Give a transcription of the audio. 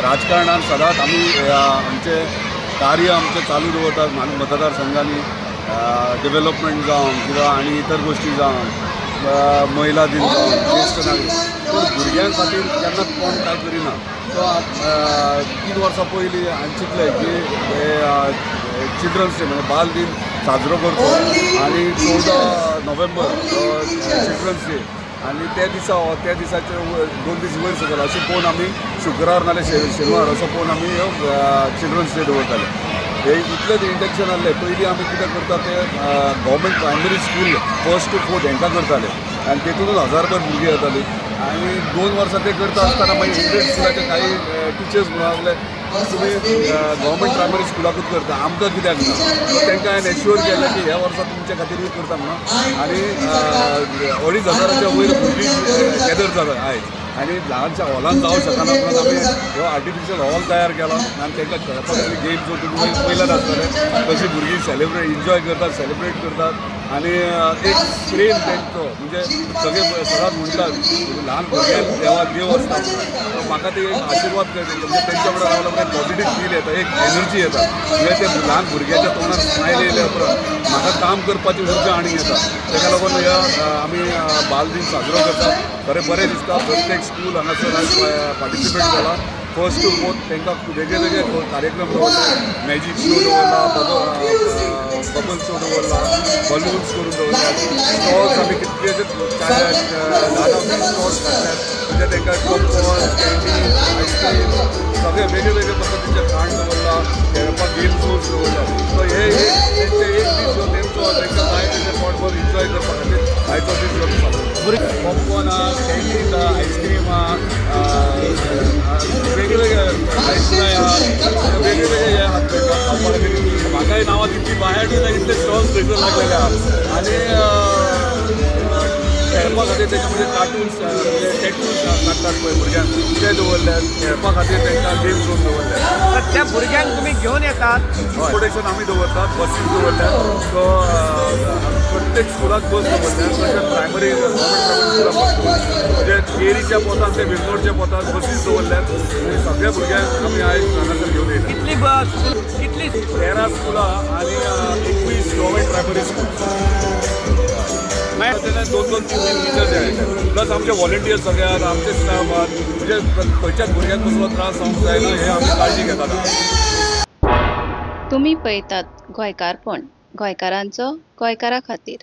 राजकारणान सदांच आमी आमचें कार्य आमचें चालू दवरतात. मतदारसंघांनी डेव्हलपमेंट जावं किंवा आनी इतर गोश्टी जावं, महिला दिन जावं, ज्येश्ठ नागरीक, पूण भुरग्यां खातीर केन्नाच कोण कांय करिना. सो 3 वर्सां पयलीं हांवें चिंतलें की हे चिल्ड्रन्स डे म्हणजे बाल दिन साजरो करचो आनी 14 नोव्हेंबर चिल्ड्रन्स डे आनी त्या दिसा, त्या दिसाचे 2 दीस वयर सकयल अशें पळोवन आमी शुक्रार नाल्यार शेनवार असो पळोवन आमी ह्यो चिल्ड्रन्स डे दवरताले. हे इतलेंच इंटेन्शन आहलें. पयलीं आमी कितें करता ते government primary school first to fourth हांकां करताले आनी तेतूनच हजारभर भुरगीं येतालीं. आनी 2 वर्सां ते करता आसतना मागीर एडेड स्कुलाचे काही टिचर्स म्हणूंक लागले, तुमी गव्हर्मेंट प्रायमरी स्कुलाकूच करता, आमकां कित्याक ना? सो तांकां हांवें एश्योर केलें की ह्या वर्सा तुमचे खातीरूय करता म्हणून. आनी 2500च्या वयर भुरगीं गॅदर जाता आयज आनी ल्हानशा हॉलान जावं शकना म्हणून आमी हो आर्टिफिशियल हॉल तयार केला आनी तांकां खेळपा खातीर गेम्स तुमी पयल्यात आसतले, कशी भुरगीं सेलिब्रेट एन्जॉय करतात, सेलिब्रेट करतात. आनी एक प्रेम तांचो, म्हणजे सगळे सदांच म्हणटात, ल्हान भुरग्यांक देवा देव आसता म्हणून. म्हाका ते एक आशिर्वाद कळटा. म्हणजे तेंच्या वांगडा रावल्या उपरांत पॉझिटीव फील येता, एक एनर्जी येता. म्हणजे ते ल्हान भुरग्याच्या तोंडार स्मायल येयल्या उपरांत म्हाका काम करपाची उर्जा आनी येता. ताका लागून ह्या आमी बाल दीन साजरो करतात. खरें बरें दिसता. प्रत्येक स्कूल हांगासर आयज पार्टिसिपेट जाला. फर्स्ट टू फोर्थ तांकां वेगळे वेगळे कार्यक्रम दवरले. मॅजीक शो दवरला, बबल बबल शो दवरला, बलून्स करून दवरल्यात, स्टॉल्स आमी कितलेशेच 10 10 20 स्टॉल्स घातल्यात. म्हणजे तांकां पॉपकॉर्न, कॅन्डी, आयस्क्रीम, सगळे वेगळे वेगळे पद्दतीचे खाण दवरला, खेळपाक गेम झोन्स दवरल्यात. सो हे एक तेंचे एक दीस हो तेंचो, तांकां जाय तशें पोटभर एन्जॉय करपा खातीर आयचो दीस आमी साजरो. पॉपकॉर्न आहा, कॅन्डीज आहा, आयस्क्रीम आहा, वेगळे वेगळे आयस्क्रीम आहा, वेगळे वेगळे हे आहात तांकां खावपा खातीर. म्हाकाय नांवां तितली बाहेर दिता, इतले स्टॉल्स थंयसर लागलेले आहात. आनी खेळपा खातीर तेचे म्हणजे कार्टून्स, म्हणजे टॅटूज काडटात पळय भुरग्यांक, ते दवरल्यात. खेळपा खातीर तांकां गेम झोन दवरल्यात. तर त्या भुरग्यांक तुमी घेवन येतात? ट्रान्सपोर्टेशन आमी दवरतात, बसीस दवरल्यात. सो प्रत्येक स्कुलाक बस दवरल्यात. तशेंच प्रायमरी, गव्हर्मेंट प्रायमरी स्कुलाक बस दवरल्यात. म्हणजे केरीच्या पोंतान ते विर्नोडच्या पोंतान बसीस दवरल्यात आनी सगळ्या भुरग्यांक आमी आयज हांगासर घेवन येयल्या. कितली बस, कितली? 13 स्कुलां आनी 21 गव्हर्मेंट प्रायमरी स्कूल. तेन्ना दोन दोन तीन तीन टिचर्स येतात, प्लस आमचे व्हॉलंटियर्स सगळे आहात, आमचे स्टाफ आहात. म्हणजे खंयच्याच भुरग्याक कसलो त्रास जावंक जायना हे आमी काळजी घेतात. तुमी पळयतात गोंयकारपण, गोंयकारांचो गोंयकारा खातीर.